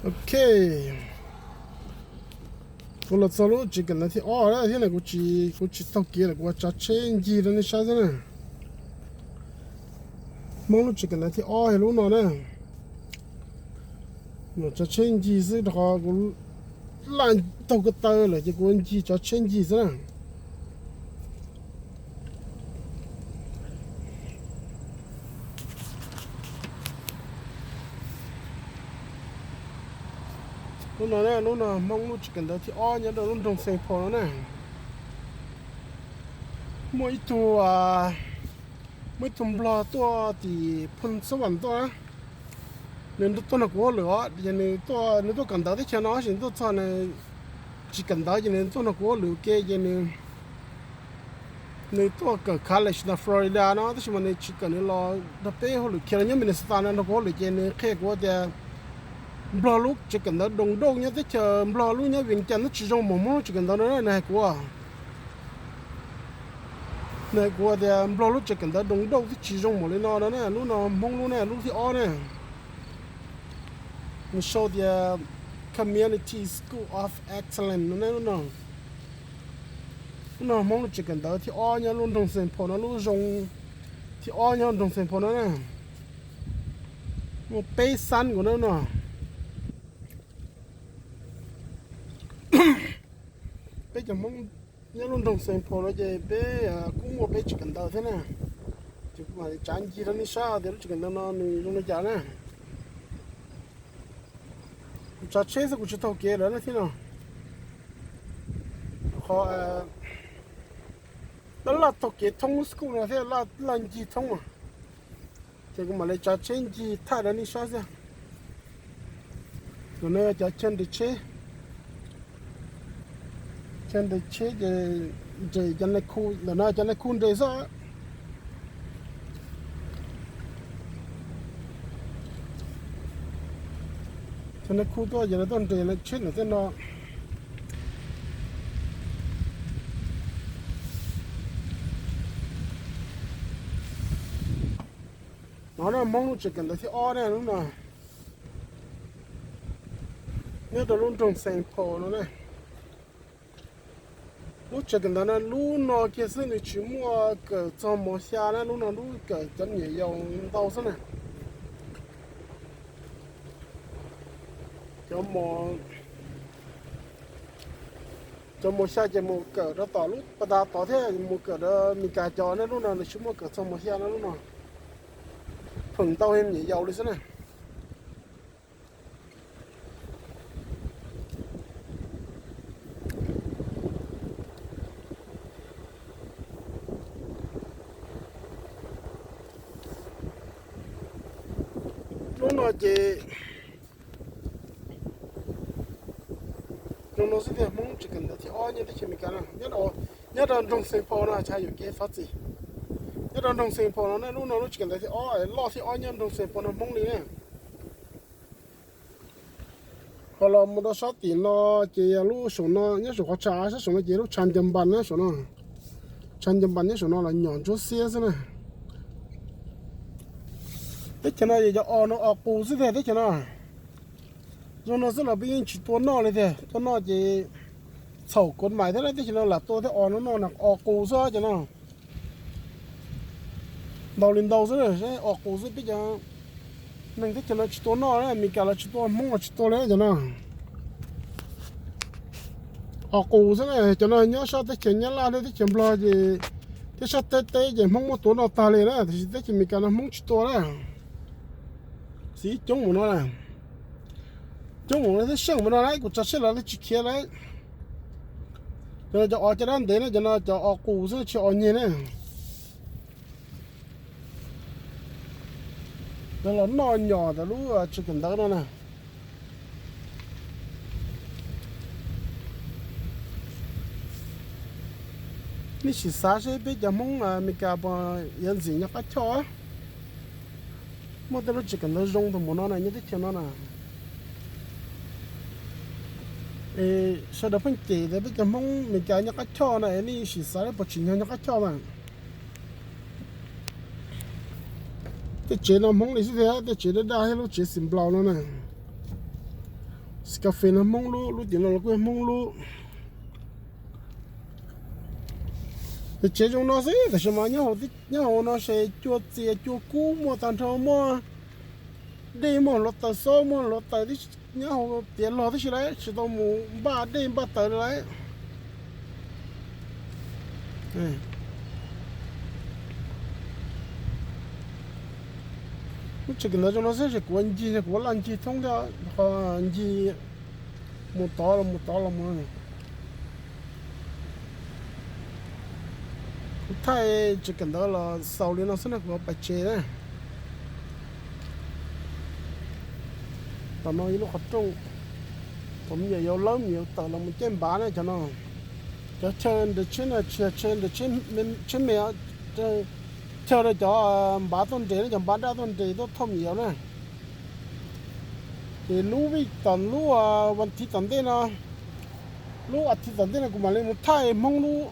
Ok, kuv los txog lub tsev kawm ntawv thib ob lawm thiab na, kuv tsis, kuv tsis taug kev lawm, kuv ua tsav tsheb ncig rau nej saib xwb na. Hmoob lub tsev kawm ntawv thib ob yog lub no na. Ua tsav tsheb ncig xwb rau qhov kuv laj taug ko taw lawm ces kuv ua ncig tsav tsheb ncig xwb na. Lub no, lub no Hmoob lub tsev kawm ntawv thib ob nyob rau lub nroog Saint Paul no na. Muaj ib tug, muaj ib tug Nplog tuaj tim Phoos Xab Vam tuaj, nws tuaj nrog kuv hauj lwm os, ces nws tuaj, nws tuaj kawm ntawv teb chaws no, tab sis nws tuaj txog nws tsis kawm ntawv ces nws tuaj nrog kuv hauj lwm ua ke ces nws, nws tuaj kawm college nram Florida no, tab sis mas nws tsis kawm, nws los nrog peb hauj lwm khiav los nyob Minnesota no nrog kuv hauj lwm ces nws qhia kuv tias Nplog lub tsev kawm ntawv doos dauj nyob teb chaws Nplog lub nyob Vias Cas twb tsis zoo npaum Hmoob lub tsev kawm ntawv no na, nws hais kuv. Nws hais kuv tias Nplog lub tsev kawm ntawv doos dauj twb tsis zoo npaum li no no na, lub no Hmoob lub na, lub thib ob na. Nws sau tias Community School of Excellence no na, lub no. Lub no Hmoob lub tsev kawm ntawv thib ob nyob lub nroog Saint Paul no, lub zoo thib ob nyob nroog Saint Paul no na. Muaj peb xab nkaus na lub no. Peb cov Hmoob nyob lub nroog Saint Paul no ces peb kuj muaj peb tsev kawm ntawv thiab na. Ces kuv mam li tsav ncig rau nej saib tias lub tsev kawm ntawv no nws zoo li cas na. Kuv tsav tsheb xwb kuv tsis taug kev lawm na thiab no. Qhov laj laj taug kev thoob lub school no thiab laj ncig thoob. Ces kuv mam li tsav tsheb ncig thaij rau nej saib xwb. Ntawm no yog cov chaw nres tsheb. Chaw nres tsheb ces nres cov nais khu, ntawm no cov nais khu nres xwb. Cov nais khu tuaj ces lawv tuaj nres tsheb ntawm tej no. No na Hmoob lub tsev kawm ntawv thib ob na, lub no nyob rau lub nroog Saint Paul no na. Lub tsev kawm ntawv no lub no kiag xwb, nws tsis muaj kawm txog mos xya na, lub no lub kawm cov me nyuam yaus ntau xwb na. Cov mos, cov mos xya ces mus kawm rau tom lub pas tas tod thiab mus kawm rau Mes Kas cov ne, lub no nws tsis muaj kawm txog mos xya na, lub no pheem ntau me nyuam yaus li xwb na. Lub no ces zoo no xwb tiag, Hmoob tsev kawm ntawv thib ob nyob teb chaws Amelikas no, nyob rau nroog Saint Paul no, tsis hais yuam kev xov txim. Nyob rau nroog Saint Paul no ne, lub no lub tsev kawm ntawv thib ob loj thib ob nyob nroog Saint Paul no Hmoob li ne. Ho los mus rau sab tim no ces yog lub saum no, nyob saum qhov tshav sab saum no ces lub tshav ncaws npas nyob saum no. Tshav ncaws npas nyob saum no los nyom ntsuab xiab xwb na. Teb chaws no ces cov os no os qus xwb tiag teb chaws no. Zoo no xwb los peb yeej tsis tua noj li tiag, tua noj ces txhaum kov mais thiab, teb chaws no lam tua thiab, os no noj os qus xwb cov no. Ntau li ntau xwb, os qus xwb, peb cov neeg teb chaws no tsis tua noj, Amelikas los tsis tua, Hmoob los tsis tua li cov no. Os qus xwb na, cov no nyob sab teb chaws Nyab Laj thiab teb chaws Nplog ces, thiab sab teb teb ces Hmoob muab tua noj tag li na, tiam sis teb chaws Amelikas no Hmoob tsis tua na. Xiv coob mus no na, coob mus no thiab seej mus no na, kuv tsav tsheb los tsis khiav lawm. Cov no cov os caj dab ntev na, cov no cov os qus xwb tsis os nyeg na. Cov los noj nyom ntawm lub tsev kawm ntawv no na. Nej sim xav seb peb cov Hmoob Amelikas puas yuav ntxim nyob qab choj. Muaj tej lub tsev kawm ntawv zoo tau mus no na nyob teb chaws no na. Es sawv daws pheej cem tias peb cov Hmoob Amelikas nyob qab choj na, es nej sim xav seb puas tsim nyog nyob qab choj mas. Tej tsev no Hmoob li xwb thiab, tej tsev daj daj thiab lub tsev xim nplaus no na. Cafe no Hmoob lub, lub tim no los kuj Hmoob lub. Ces tsev zoo no xwb tab sis mas nyob hauv, nyob hauv no ces cua txias cua kub muaj tag nrho, muaj dej, muaj hluav taws xob, muaj hluav taws nyob hauv tiav log tib si lawm, tsis tau mus npaj dej npaj taws li lawm. Lub tsev kawm ntawv zoo no xwb ces kuv ua ncig, kuv ua laj ncig thoob thiab, qhov ncig mus tod los mus tod los mus. Kuv thaij tsev kawm ntawv los xaus li no xwb na, kuv pais tsev na. Tom no ib lub qhov rooj, thaum me nyuam yaus lawb me nyuam yaus tawm los mus caij npav na cov no. Cov chaw nres tsheb no tsis yog chaw nres tsheb me, chaw rau cov npav tuaj nres na, cov npav daj tuaj nres tuaj thauj me nyuam yaus na. Ces lub vij tom lub vas thiv tom ntej no, lub as thiv tom ntej no kuv mam li mus thaij Hmoob lub,